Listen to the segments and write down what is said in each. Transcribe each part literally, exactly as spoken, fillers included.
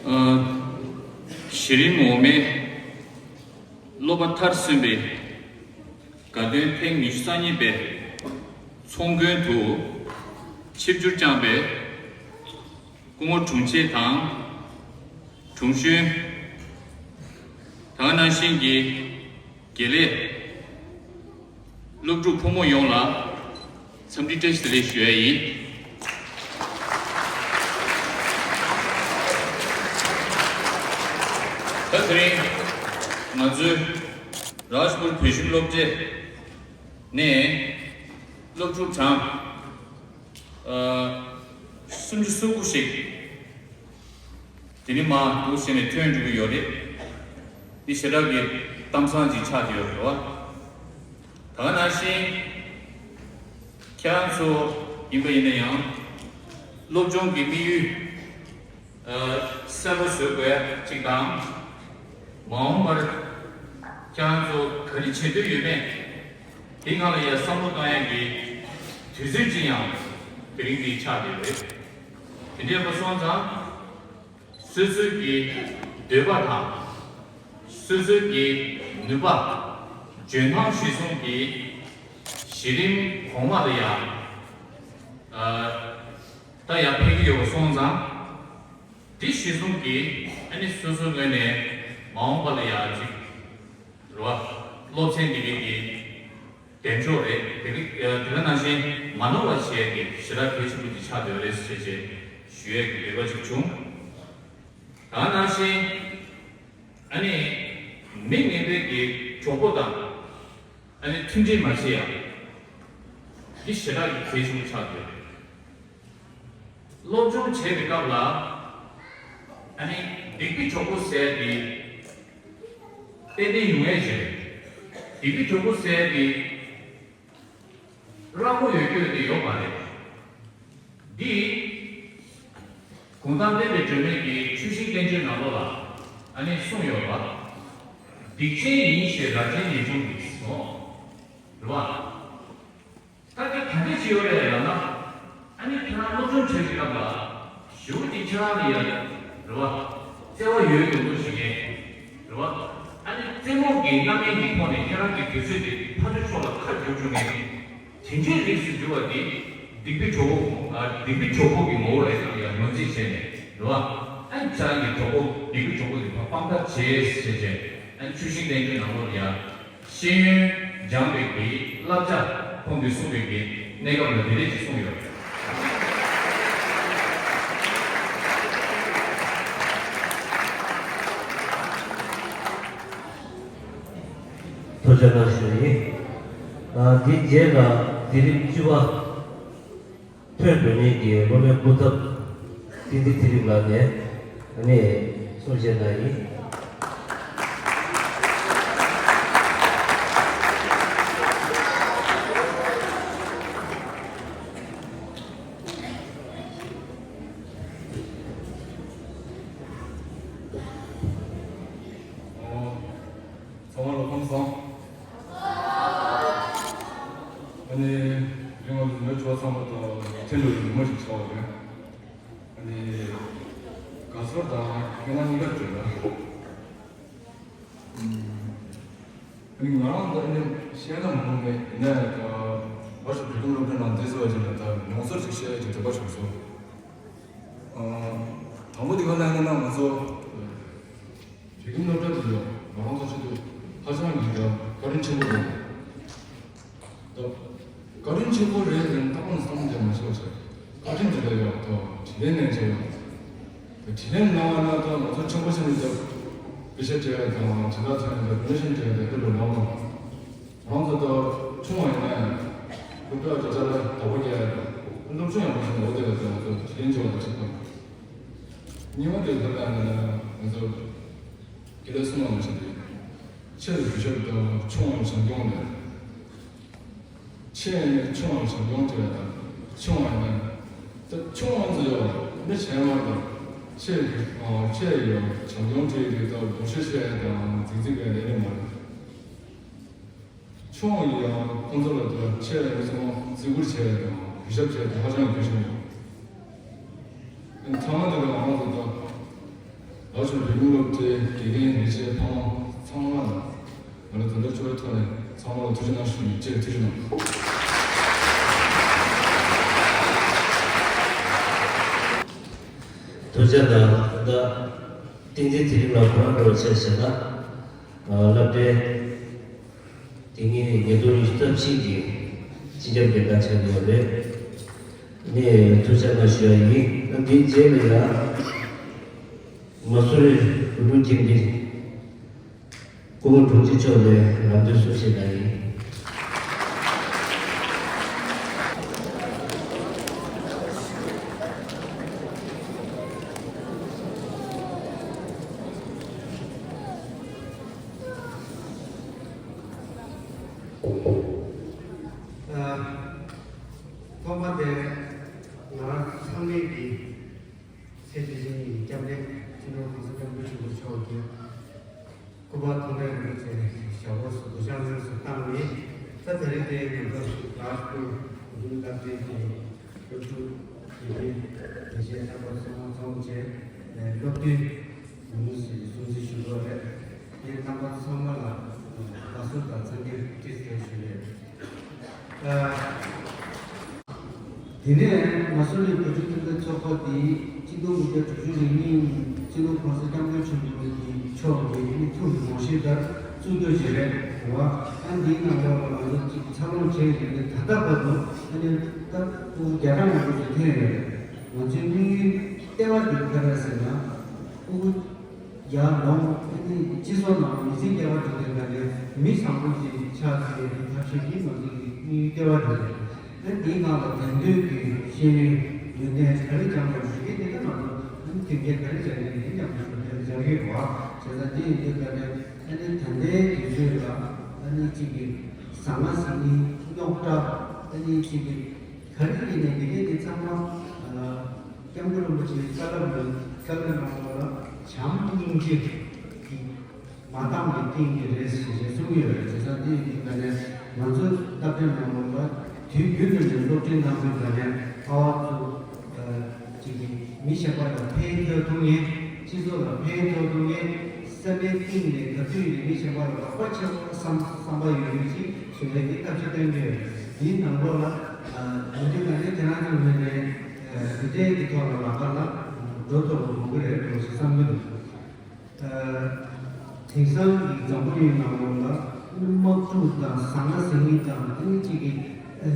གཞི་རིམ་འོག་མའི་སློབ་པ་མཐར་སོན་པའི་དགའ་སྟོན་ཐེངས་ཉི་ཤུ་རྩ་གཉིས་པའི་ཚོགས་མགོན་དུ་ཆིབས་བསྒྱུར་བསྐྱངས་པའི་སྐུ་ངོ་དྲུང་ཆེ་དང་། དྲུང་གཞོན། ད་ག་ནང་བཞིན་གྱི་དགེ་ལས། སློབ་ཕྲུག་ཕོ་མོ་ཡོངས་ལ་འཚམས་འདྲི་བཀྲ་ཤིས་བདེ་ལེགས་ཞུ་ཡ་ཡིན། ད་དེ་རིང་ང་ཚོའི་རཱཇ་པུར་བོད་ཁྱིམ་སློབ་གྲྭ་ནས་སློབ་ཕྲུག་གྲངས་ཨ་སུམ་ཅུ་སོ་དགུ་ཞིག་དེ་རིང་མ་འདུག་ཟེར་ནས་ཐོན་འགྲོ་གི་ཡོད་རེད། འདི་ཞེ་དྲག་གི་གཏམ་བཟང་ཅིག་ཆགས་བསྡད་ཡོད་རེད་བ། ད་ག་ནང་བཞིན་ཁྱེད་རང་ཚོ་ཡིན་པ་ཡིན་ན་ཡང་སློབ་སྦྱོང་གི་དམིགས་ཡུལ་ཨ་གསལ་པོ་བཟོ་དགོས་ཡ་གཅིག་དང་། མ་འོངས་པར་ཁྱེད་རང་ཚོ་ག་རེ་བྱེད་འདོད་ཡོད་མེད་དེ་སྒང་ལ་ཡ་བསམ་བློ་གཏོང་ཡ་གི་དུས་ཚོད་ཅིག་ཡང་དེ་རིང་འདི་ཆགས་བསྡད་ཡོད་རེད། དེ་འདྲ་ཡིན་པ་སོང་ཙང་། སོ་སོའི་གི་འདོད་པ་དང་། སོ་སོའི་གི་ནུས་པ། འཇོན་ཐང་གཞིར་བཟུང་གི་གཞི་རིམ་གོང་མ་ལ་ཡ། ཨ་ད་ཡ་ཕེབས་ཀྱི་ཡོད་པ་སོང་ཙང་། དེ་གཞིར་བཟུང་གི་ཨ་ནི་སོ་སོའི་ངོས་ནས་མ་འོངས་པ་ལ་ཡ་ཅིག་རེད་བ། སློབ་ཚན་འདི་གའི་གི་གདན་འཇོག་རེད། དེ་གི་དེ་ག་ནང་བཞིན་མ་ནོར་བ་བྱས་ཏེ་ཞེ་དྲག་གལ་ཆེན་པོ་ཅིག་ཆགས་བསྡད་ཡོད་རེད་ཟེར་བྱས་ཞུ་ཡས་ཀྱི་འདོད་པ་ཅིག་བྱུང་། ད་ག་ནང་བཞིན་ཨ་ནི་མི་ངན་པའི་གི་གྲོགས་པོ་དང་ཨ་ནི་མཐུན་སྒྲིལ་མ་བྱེད་ཡ་འདི་ཞེ་དྲག་གི་གལ་ཆེན་པོ་ཆགས་བསྡད་ཡོད་རེད། སློབ་སྦྱོང་བྱེད་པའི་སྐབས་ལ་ཨ་ནི་སྡིག་པའི་གྲོགས་པོ་ཟེར་དེ་ཏན་ཏན་ཡོང་ཡས་ཞིག་རེད། སྡིག་པའི་གྲོགས་པོ་ཟེར་དེ་རག་མོ་ཡོད་རྒྱུ་དེ་ཡོད་མ་རེད། འདི་གུང་ཐང་བསྟན་པའི་སྒྲོན་མེ་གིས་ཆུ་ཤིང་བསྟན་བཅོས་ནང་ལོགས་ལ་ཨ་ནི་གསུངས་ཡོད་པ། སྡིག་ཅན་ཡིན་ཞེས་རྭ་ཅན་ངེས་འབྱུང་གིས་སོ། རེད་བ། ད་དེ་ག་འདྲ་ཞིག་ཡོད་རེད་ལབ་ན། ཨ་ནི་ཁྱེད་རང་སློབ་སྦྱོང་བྱེད་པའི་སྐབས་ལ་གཞུག་དེ་ཁྱེད་རང་ལ་ཡ་རེད་བ། བརྩེ་བ་ཡོད་དོ་དོ་ཞིག་ཡིན་རེད་བ། ཨ་ནི་རྩེད་མོ་གི་རྣམ་སྨིན་གྱི་ཐོག་ནས་ཁྱེད་རང་གི་དུས་ཚོད་དེ་ཕར་ཚུར་ཕྱོགས་ལ་ཁ་བསྒྱུར་བཅུག་ངེས། དེ་འདྲའི་རིགས་སུ་གྱུར་བ་དེ་སྡིག་པའི་གྲོགས་པོ་ཨ་སྡིག་པའི་གྲོགས་པོ་གི་ངོ་བོ་རེད་ལ་ཡ་ངོས་འཛིན་བྱས་ནས་རེད་བ། ཨ་ནི་ཁྱེད་རང་གི་གྲོགས་པོ་སྡིག་པའི་གྲོགས་པོ་དེ་ཕར་སྤང་ཐབས་བྱས་ཟེར་བྱས་ཨ་ནི་ཆུ་ཤིང་བསྟན་བཅོས་ནང་ལོགས་ལ་ཡ། ཤེས་ཡོན་སྦྱངས་པའི་གི་བསླབ་བྱ་ཁོང་གིས་གསུངས་པའི་གི་གནས་སྐབས་ལ་དེ་རིགས་ཀྱིས་གསུངས་ཡོད། ཐུགས་རྗེ་གནང་ཞུ་ཡིན། ཨ་འདི་རྗེས་ལ་འཛིན་རིམ་བཅུ་པ། ཐོན་འགྲོ་མཁན་གྱི་སློབ་དཔོན་སྐུ་ཚབ་བསྟན་འཛིན་ཚེ་རིང་ལགས་ནས་ཨ་ནི་གསུང་བཤད་གནང་ཡིན། ཚང་མ་ལ་ཁམས་བཟང་། ཨ་ནི་རིང་བ་ལ་མི་ཚོ་ཚང་མ་དང་ཐེངས་འདྲ་བོ་ཉི་མ་ཞིག་ཆགས་པ་རེད། ཨ་ནི་དགའ་ཚོར་དང་སྐྱིད་སྣང་གཉིས་ཀ་བྱུང་ལ། ཨ་ནི་ང་རང་ཚོ་ཨ་ནི་བཤད་ན་མང་པོ་མེད་ཡིན་ནའི་ད་བར་ཞིག་བོད་ཁྱིམ་སློབ་གྲྭའི་ནང་བསྡད་ཟེར་བ་ཅིག་ལ་ད་མྱོང་ཚོར་ཅིག་བཤད་ཡ་ཅིག་འདོད་པ་བྱུང་སོང་། དང་པོ་དེ་ག་ལ་ཡིན་ན་ང་ཚོ། བོད་ཁྱིམ་སློབ་གྲྭ་དེ་ཡང་ང་རང་ཚོ་ཆེད་དུ་ཧ་ཅང་གི་ཡང་བཀའ་དྲིན་ཆེན་པོ་རེད། ད་བཀའ་དྲིན་ཆེན་པོ་རེད་ཟེར་ན་ཏག་ཏག་བསམ་བློ་བཏང་མ་ཤེས་པ་བྱས། བཀའ་དྲིན་དེ་ལ་ཡང་ད་དྲིན་ལན་ལན་བྱས་ཡོད། ད་དྲིན་ལན་གནང་བ་ན་ད་ང་ཚོ་ཆེན་པོ་ཆེ་ནས་ད་དཔེ་ཆ་སྤྲད་ཡ་དང་དྲིན་ལན་ཐོན་ཡ་དང་ཌོ་ནེ་ཤན་སྤྲད་ཡ་དང་དེ་ལོ་མང་མང་། ང་ཚོ་ད་ཆུང་བ་ཡིན་ན་ཡང་སློབ་གྲྭ་ཅ་ཅ་ལ་བདག་པོ་རྒྱག་ཡ་དང་སློབ་སྦྱོང་ཡག་པོ་བྱས་ནས་འོ་དེ་ལ་ད་ང་ཚོ་དྲིན་ལན་འཇལ་བ་དང་གཅིག་པ། གཉིས་པ་དེ་ལྟར་ལ་ཡིན་ན་ང་ཚོ་དགེ་ལས་གསུམ་ལ་མ་ཕྱིན་ཏེ། ཆེ་བའི་གུས་ཞབས་དང་ཆུང་བའི་བྱམས་སྐྱོང་ལས། ཆེ་ནས་ཆུང་བའི་བྱམས་སྐྱོང་དེ་ལ་དང་ཆུང་བ་ཡིན་ན། ད་ཆུང་བ་ཚོ་ཡང་མི་གཞན་མ་དང་ཆེ་ཆེ་ཡང་བྱམས་སྐྱོང་དེ་རིགས་དང་སྡུག་ཤོས་བཤད་ཡ་དང་རྫིག་རྫིག་པའི་ལས་ནི་མ་རེད། ཆུང་བ་ཡིན་ཡང་ཁོང་ཚོ་ལ་དོ་ཆེ་བའི་མི་ཚང་མ་བརྩི་བཀུར་བྱས་དང་གུས་ཞབས་བྱས་དང་ཧ་ཅང་གི་གུས་ཞབས་ཡོད། ཨ་ནི་ཚང་མ་དེ་ལ་ང་ཚོ་དང་ ལགས་སོ། རིག་གནས་སློབ་གྲྭའི་དགེ་རྒན་ལས་བྱེད་ཕ་མ་ཚང་མ་ལ། ང་ལ་དོན་དག་ཆོ་བའི་ཐོག་ནས་ཚང་མ་ལ་ཐུགས་རྗེ་གནང་ཞུ་ཡིན། བཅས་ཐུགས་རྗེ་གནང་། ཐུགས་རྗེ་གནང་། ད་བསྟན་འཛིན་ཚེ་རིང་ལགས་ཁོ་རང་འགྲོ་བྱས་བྱས་ན། ཨ། སློབ་གྲྭའི་དེ་སྔའི་ཉིས་སྟོང་ཉི་ཤུ་རྩ་གཅིག་གི་སྤྱི་ཁྱབ་རྒན་བདག་ཆགས་ཡོད་རེད། ངས་ཐུགས་རྗེ་གནང་ཞུ་ཡ་ཡིན། ཨ། འདིའི་རྗེས་ལ་ཡང་མ་སུ་རི་བོད་ཕྲུག་སྤྱི་འཐུས་སྐུ་ངོ་དྲུང་ཆེ་མཆོག་ནས་ལམ་སྟོན་གསུང་བཤད་གནང་ཡིན། ཨ། ཐོག་མ་དེ་ང་རང་ཚང་མས་ཀྱི་ཚེ་འདི་ཕྱི་གཉིས་ཀྱི་སྐྱབས་གནས་སྤྱི་ནོར་གོང་ས་སྐྱབས་མགོན་ཆེན་པོ་མཆོག་གི་སྐུ་པར་མཐོང་གྲོལ་རིན་པོ་ཆེ་ཞབས་འོག་སུ་གུས་ཕྱག་འཚལ་སུ་བཏང་ནས། ད་དེ་རིང་དེ་ང་ཚོ་རཱཇ་པུར་གུ་རུ་སློབ་གྲྭའི་གི་སློབ་ཕྲུག་དགེ་རྒན་དགེ་བཤེས་རྣམ་པ་ཚང་མ་འཛོམས་བྱས་སློབ་སྟོན་ནང་ཞིག་སྲུང་བརྩི་ཞུ་དགོས་རེད། ངས་རྣམ་པ་ཚང་མ་ལ་དགའ་བསུ་དང་འཚམས་འདྲི་བཀྲ་ཤིས་བདེ་ལེགས་ཞུ་རྒྱུ་ཡིན། དེ་ནས་མ་སུ་རི་བོད་ཕྲུག་སྟོན་པའི་ཚོགས་པ་འདི་སྤྱི་ལོ་དགུ་བརྒྱ་དྲུག་ཅུ་རེ་གཉིས་སྤྱི་ནོར་གོང་ས་སྐྱབས་མགོན་ཆེན་པོ་གི་མཆོག་གི་ཐུགས་ཀྱི་དགོངས་བཞེད་ལྟར་བཙུགས་རྒྱུ་ཞིག་རེད་བ། ཨ། འདིའི་ནང་ལོགས་ལ་ང་ཚོ་གཅིག་འཚར་ལོངས་བྱས་ཡོད་ནས། ད་ལྟ་བར་དུ་ཨ་ནི་ད་ཕྲུ་གུ་བརྒྱ་ཕྲག་མང་པོ་ཞིག་ཐོན་ཡོད་རེད། ང་ཚོའི་དམིགས་ཡུལ་ལྟེ་བ་དེ་ག་རེ་རེད་ཟེར་ན། ཕྲུ་གུ་ཡར་ལོངས། ཨ་ནི་སྤྱི་ཚོགས་ནང་མི་ཚེ་སྐྱེལ་བ་དེ་དེ་ག་ནས་མི་བཟང་པོ་ཞིག་ཆགས་ཐུབ་ཡས་ཀྱི་ཐབས་ཤེས་འདི་ང་ཚོ་གི་དམིགས་ཡུལ་ལྟེ་བ་དེ་རེད། ཨ་ནི་དེའི་ནང་ལ་དེང་དུས་ཀྱི་ཤེས་ཡོན་ཡོན་ཏན་ག་རེ་སྦྱངས་པ་ཞིག་གིས་དེ་ལྟ་ང་ཚོ་ཨ་ནི་མཐུན་རྐྱེན་ག་རེ་སྦྱར་ཡོད་ཡིན་སྙམ་པའི་ཞུ་ཡས་སྦྱར་གྱི་ཡོད་པ། བྱས་ཙང་དེ་ཡིན་དུས་ག་ནས་ཨ་ནི་ད་ལྟའི་དུས་ཚོད་ལ་ཨ་ནི་གཅིག་གི་ཟང་ངེ་ཟིང་ངེ་རྙོག་དྲ། ཨ་ནི་གཅིག་གི་ག་རེ་ཡིན་ནའི་དེ་གས་དེ་ཚང་མ། ཨ། སྐྱབས་མགོན་རིན་པོ་ཆེའི་བཀའ་སློབ་ལ། བཀའ་སློབ་ནང་ལོགས་ལ་བྱམས་སྙིང་རྗེ་གི་མ་གཏོང་གི་སྟེང་གི་རེད་ཟེར་ཞེས་གསུང་གི་ཡོད་རེད། བྱས་ཙང་དེ་ཡིན་དུས་ག་ནས་ང་ཚོའི་སློབ་གྲྭའི་ནང་ལོགས་ལ་དུས་རྒྱུན་དུ་ནས་སློབ་ཁྲིད་གནང་དུས་ག་ནས་ཨ་བ་ཚོ་ཅིག་གིས་མི་གཞན་པ་ལ་ཕན་ཐོགས་ཐུབ་མཁན། སྤྱི་ཚོགས་ལ་ཕན་ཐོགས་ཐུབ་མཁན། བསམ་པའི་གཏིང་ནས་ག་དུས་ཡིན་ནའི་མི་གཞན་པ་ལ་རོགས་པ་བྱེད་དགོས་བསམ་བསམ་པ་ཡོད་མཁན་ཅིག་བཟོ་ཡས་ཀྱི་ཐབས་ཤེས་གཏོང་གི་ཡོད། དེའི་ནང་ལོགས་ལ་ཡིན་དུས་ག་ནས་ཁྱེད་རང་ཚོའི་ངོས་ནས་འདི་འདྲའི་གི་ཐོག་ལ་ལག་པ་ལ་འགྲོ་ཐུབ་པ་དགོས་ཀྱི་རེད་འགྲོ་ཞེས་བསམ་གྱི་འདུག་དེང་སང་གི་འཛམ་བུ་གླིང་ནང་ལོགས་ལ་དམག་འཁྲུག་དང་ཟང་ངེ་ཟིང་ངེ་དང་ཨ་ནི་གཅིག་གི་ཨ་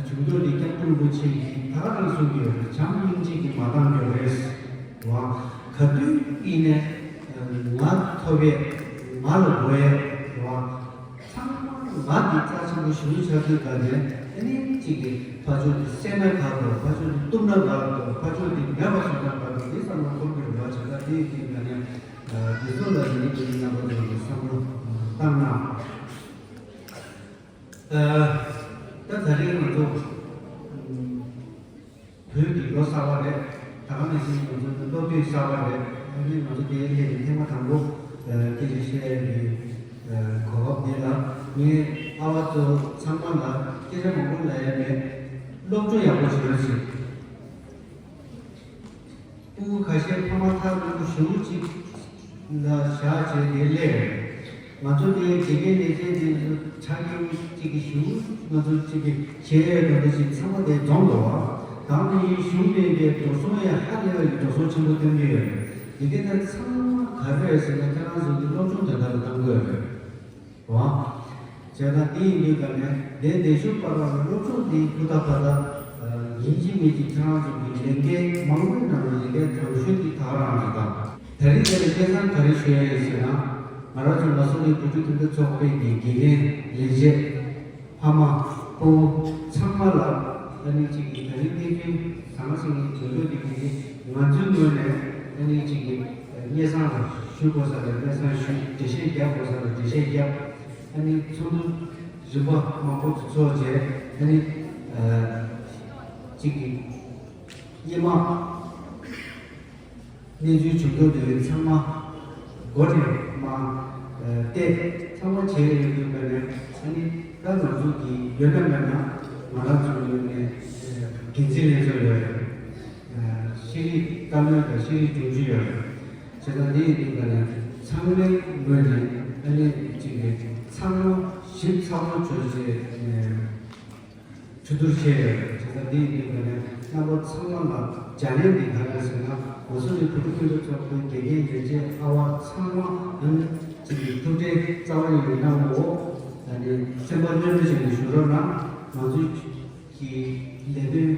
བྱུང་དུས་དེ་སྐྱབས་མགོན་རིན་པོ་ཆེ་གིས་ད་ག་རང་གསུང་གི་ཡོད་རེད། བྱམས་སྙིང་རྗེ་གི་མ་གཏོང་རྒྱུ་རེད་བ། ག་དུས་ཡིན་ནའི་ང་ཐོབ་ཡས། ང་ལ་དགོས་ཡས་བ། ཚང་མ་ང་འདི་རྩ་ཆེན་པོ་ཞེ་པོ་ཆགས་དུས་ག་ནས་ཨ་ནི་གཅིག་གི་ཕར་ཕྱོགས་དེ་སེར་སྣ་ག་འདུག་ཕར་ཕྱོགས་དེ་གཏུམ་སྣ་ག་འདུག་ཕར་ཕྱོགས་དེ་མེད་པ་བཟོ་སྟངས་ག་འདུག་འདི་བསམ་བློ་འཁོར་གྱི་རེད་བ། བྱས་ཙང་དེ་ཡིན་དུས་ག་ནས་འདི་ཚོ་ལ་ཡིན་གྱི་རྣམ་པ་ཚོ་གི་བསམ་བློ་བཏང་ན། ཨ། ད་ད་རེས་ང་ཚོ་ཨ་བོད་ཀྱི་ལོ་གསར་པ་རེད། ད་ག་ནང་བཞིན་ང་ཚོ་སློབ་དུས་གསར་པ་རེད། ཨ་ནི་ང་ཚོ་དེའི་སླད་དུ་ཐེངས་མ་དང་པོ་ཨ་སྐད་ཆ་བཤད་ཡ་གི་ཨ་གོ་སྐབས་འདི་ལ་ངས་ཨ་བ་ཚོ་ཚང་མ་ལ་སྐད་ཆ་མང་པོ་ལབ་ཡ་མེད། སློབ་སྦྱོང་ཡག་པོ་བྱེད་རོགས་བྱེད། ཕྲུ་གུ་ཁ་ཤས་ཕ་མ་ཐག་རིང་པོ་ཞེ་པོ་ཅིག་ལ་བཞག་བྱས་དེ་སླེབས། ང་ཚོ་དེའི་དགེ་རྒན་ལས་བྱེད་དེ་ཚོ་ཆ་རྐྱེན་ཅིག་གི་ཞེ་པོ་ང་ཚོ་ཅིག་གི་བྱེད་ཡས་ག་འདྲ་ཞིག་ཚང་མ་དེ་འཛོམས་འདུག་བ། ད་ནི་གཞུང་ནས་དེ་འགྲོ་སོང་ཡང་ཧ་ལས་པའི་འགྲོ་སོང་ཆེན་པོ་བཏོན་གྱི་ཡོད་རེད། དེ་གས་ད་ཚང་མ་ག་རེ་རེད་ཟེར་ན་ཁྱེད་རང་ཚོ་གི་སློབ་སྦྱོང་དོན་དག་ལ་གཏང་དགོས་རེད། རེད་བ། བྱས་ཙང་དེ་ཡིན་དུས་ག་ནས་དེ་འདས་ཤོག་པར་བ་ལ་སློབ་སྦྱོང་དེའི་ཧུར་ཐག་ཧུར་ཐག་ཡིན་གཅིག་མིན་གཅིག་ཁྱེད་རང་ཚོ་གི་ལས་འགན་མང་པོའི་ནང་ནས་ལས་འགན་དང་ཤོས་དེ་ད་ག་རང་ཚོ་དང་། ད་རིང་དེ་ལ་སྐལ་བཟང་ག་རེ་ཞུ་ཡ་ཡིན་ཟེར་ན། ང་རང་ཚོ་མ་སོ་ནི་བུ་ཕྲུག་སྟོན་པའི་ཚོགས་པའི་གི་དགེ་རྒན་ལས་བྱེད་ཕ་མ་སྤོ་བོ་ཚང་མ་ལ་ཨ་ནི་གཅིག་གི་ད་རིང་གནས་ཚུལ་ཟང་ཟིང་གི་དོན་དག་དེ་གི་ང་ཚོའི་ངོས་ནས་ཨ་ནི་གཅིག་གི་སྙན་སེང་ཞུ་དགོས་ས་ལ་སྙན་སེང་ཞུ། འགྲེལ་བཤད་རྒྱག་དགོས་ས་ལ་འགྲེལ་བཤད་རྒྱག་ཨ་ནི་ཚོགས་འདུ་རིམ་པ་མང་པོ་ཚོགས་བྱས་ཨ་ནི་གཅིག་གི་སྔོན་མ་གནས་ཚུལ་བྱུང་ཐོག་དེ་ཚང་མ་འགོ་ནས་མར་བལྟས་ཚང་མ་བྱས་ཡོད་དུས་ག་ནས་ཨ་ནི་ད་ང་ཚོ་གི་ཡོད་ན་མེད་ན་ང་རང་ཚོ་ཡོད་ནས་འགན་འཛིན་ལྷན་ཚོགས་ཡོད་རེད། ཤེས་རིག་བཀའ་བློན་དང་ཤེས་རིག་དྲུང་ཆེ་ཡོད་རེད། བྱས་ བྱས་ཙང་འདི་ཡི་སྟེང་ནས་ཚང་མའི་ངོས་ནས་ཨ་ནི་གཅིག་གིས་ཚང་མ་ཞིབ་ཚགས་པོ་བྱས་བྱས་ནས་གྲོས་བསྡུར་བྱས་ཡོད། བྱས་ཙང་འདི་ཡི་སྟེང་ནས་རྣམ་པ་ཚང་མ་ལ་བརྗེ་ལེན་འདི་ག་རེ་ཟེར་ན། ང་ཚོ་ནི་བོད་ཕྲུག་མཐུན་ཚོགས་ཚོགས་པའི་དགེ་རྒན་ལས་བྱེད་ཨ་བ་ཚང་མ་ཨ་ནི་གཅིག་གིས་ཐུགས་ཁྲལ་རྩ་བ་ཉིད་ནས་གནང་འོ། ཨ་ནི་སེམས་པ་རྣལ་མ་བྱས་ནས་བཞུགས་རོགས་གནང་། ང་ཚོའི་གི་ལས་དོན་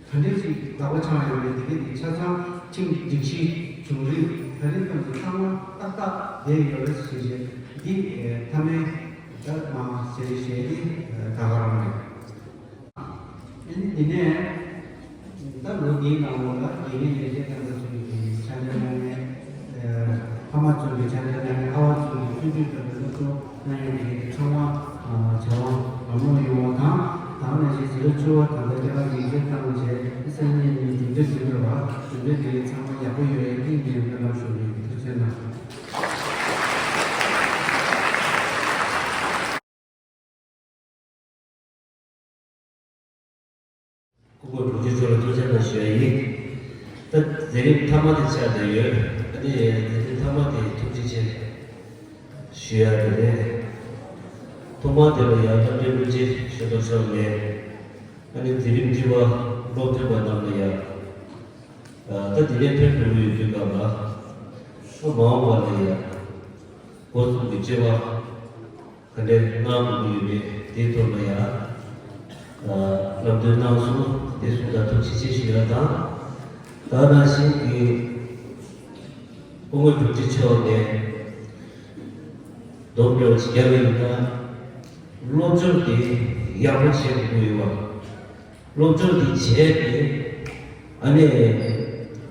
ག་འདྲ་ཞིག་ལག་པ་འཆང་ཡོད་མེད་དེ་ག་དེ་ཆ་ཚང་ཁྲིམས་སྒྲིག་གཞི་བྱུང་རིམ་ད་རིང་ཙམ་གྱི་ཚང་མ་ཏག་ཏག་བསྡད་ཡོད་རེད་ཞེས་བཤད། འདི་མཐའ་མའི་ད་མ་ཟེར་བཤད་འདི་ད་ག་རང་རེད། ཨ་ནི་འདི་ནས། ད་ལོ་འདིའི་ནང་ལོགས་ལ་དགེ་རྒན་ལས་བྱེད་ལྷན་ཚོགས་ཚོས་ཀྱི་ཕྱག་ལས་གནང་མཁན། ཕ་མ་ཚོས་ཀྱི་ཕྱག་ལས་གནང་མཁན། ཨ་བ་ཚོས་ཀྱི་སྤྱོད་འཇུག་ལྟ་བུའི་སློབ་སྦྱོང་གནང་མཁན་དེ་གའི་ཚང་མ་བྱ་བ་ལམ་ལྷོང་ཡོང་བ་དང་། ད་ག་ནང་བཞིན་ཟེར་ལོ་བཅུ་པ་ད་ལྟ་སྐྱེ་བ་ཡིག་ཚད་བཏང་བྱས་སང་ཉིན་ནས་གྲུབ་འབྲས་ཐོན་འགྲོ་བ། གྲུབ་འབྲས་དེ་གའི་ཚང་མ་ཡག་པོ་ཡོང་བའི་དེ་ངས་སྨོན་ལམ་ཞུ་རྒྱུ་ཡིན། ཐུགས་རྗེ་གནང་། སྐུ་ངོ་དྲུང་ཆེ་མཆོག་ལ་ཐུགས་རྗེ་གནང་ཞུ་ཡ་ཡིན། ད་མཛད་རིམ་མཐའ་མ་དེ་ཆགས་བསྡད་ཡོད། ཨ་ནི་མཛད་རིམ་མཐའ་མ་དེ་ཐུགས་རྗེ་ཆེ་ཞུ་ཡ་དེ་རེད། ཐོག་མར་དེ་ལ་ཡང་རྣམ་འདྲེན་བློ་ཆེན་ཞུ་དོ་ཆོག་མེད། ཨ་ནི་མཛད་རིམ་བཅུ་པ་སློབ་ཐོན་པ་རྣམས་ལ་ཡང་ད་དེ་ནས་ཐོན་འགྲོ་གི་ཡོད་དུས་སྐབས་ལ་མ་འོངས་པ་ལ་ཡང་འགོ་ཚུགས་ཀྱི་བཅོས་པ། ག་འདྲའི་གནང་དགོས་ཀྱི་ཡོད་མེད་དེའི་ཐོག་ལ་ཡང་ལམ་སྟོན་གནང་སོང་། དེ་སོང་ཙང་ཐུགས་རྗེ་ཆེ་ཞུ་ཡ་དང་། ད་ག་ནང་བཞིན་གྱི་སྐུ་ངོ་དྲུང་ཆེ་མཆོག་ནས་སྡོམ་འདྲ་བ་ཞིག་བརྒྱབ་པ་ཡིན་ན། སློབ་སྦྱོང་དེ་ཡག་པོ་བྱེད་དགོས་ཀྱི་ཡོད་པ། སློབ་སྦྱོང་འདི་བྱས་ཏེ། ཨ་ནི།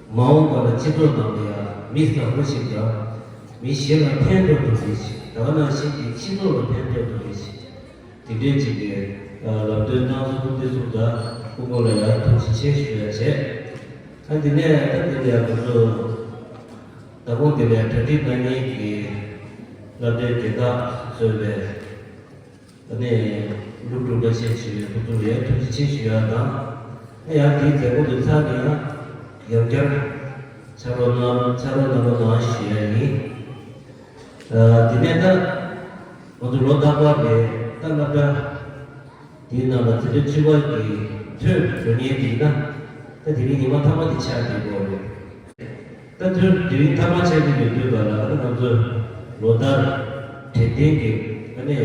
མ་འོངས་པ་ལ་སྤྱི་ཚོགས་ནང་ལ་ཡང་མི་བཟང་པོ་ཞིག་དང་། མི་གཞན་ལ་ཕན་ཐོགས་ཐུབ་མཁན་ཞིག་ད་ག་ནང་བཞིན་གྱི་སྤྱི་ཚོགས་ལ་ཕན་ཐོགས་ཐུབ་མཁན་ཞིག་དེ་འདྲའི་ཅིག་གི་ལམ་སྟོན་གནང་སོང་། དེ་སོང་ཙང་སྐུ་ངོ་ལ་ཡང་ཐུགས་རྗེ་ཆེ་ཞུ་ཡ་བྱས། ཨ་འདི་ནས་ད་འདི་ལ་ཡང་ང་ཚོ་ད་གུང་འདི་ལ་གྲ་སྒྲིག་གནང་མཁན་གྱི་སློབ་གྲྭའི་དགེ་རྒན་གཙོས་པའི། ཨ་ནི་སློབ་ཕྲུག་འགའ་ཤས་ཞིག་ཡོད། ཁོ་ཚོ་ལ་ཡང་ཐུགས་རྗེ་ཆེ་ཞུ་ཡ་དང་། ཨ་ཡང་དེའི་མཛད་སྒོ་དེ་ཚར་ནས་ཡང་ཡང་བསྐྱར་ཕྱག་རོགས་གནང་། ཕྱག་རོགས་གནང་རོགས་གནང་ཞུ་ཡ་ཡིན། ཨ་དེ་ནས་ད་ང་ཚོ་ལོ་རྟག་པར་རེད། ད་སློབ་གྲྭ་དེའི་ནང་ལ་འཛིན་གྲྭ་བཅུ་པ་གི་ཐོན་འགྲོ་མཁན་དེ་ཡིན་ན། ད་དེ་རིང་ཉི་མ་མཐའ་མ་དེ་ཆགས་བསྡད་ཡོད་རེད། ད་དུས་དེ་རིང་མཐའ་མ་ཆགས་ཀྱི་ཡོད་དུས་ག་ལ་ཨ་ནི་ང་ཚོས་ལོ་ལྟར་དྲན་རྟེན་གྱི་ཨ་ནི་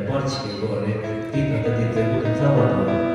པར་ཆས་ཡོད་རེད། དེ་ད་ལྟ་དེ་མཛད་སྒོ་དེ་ཚར་བ་དང་།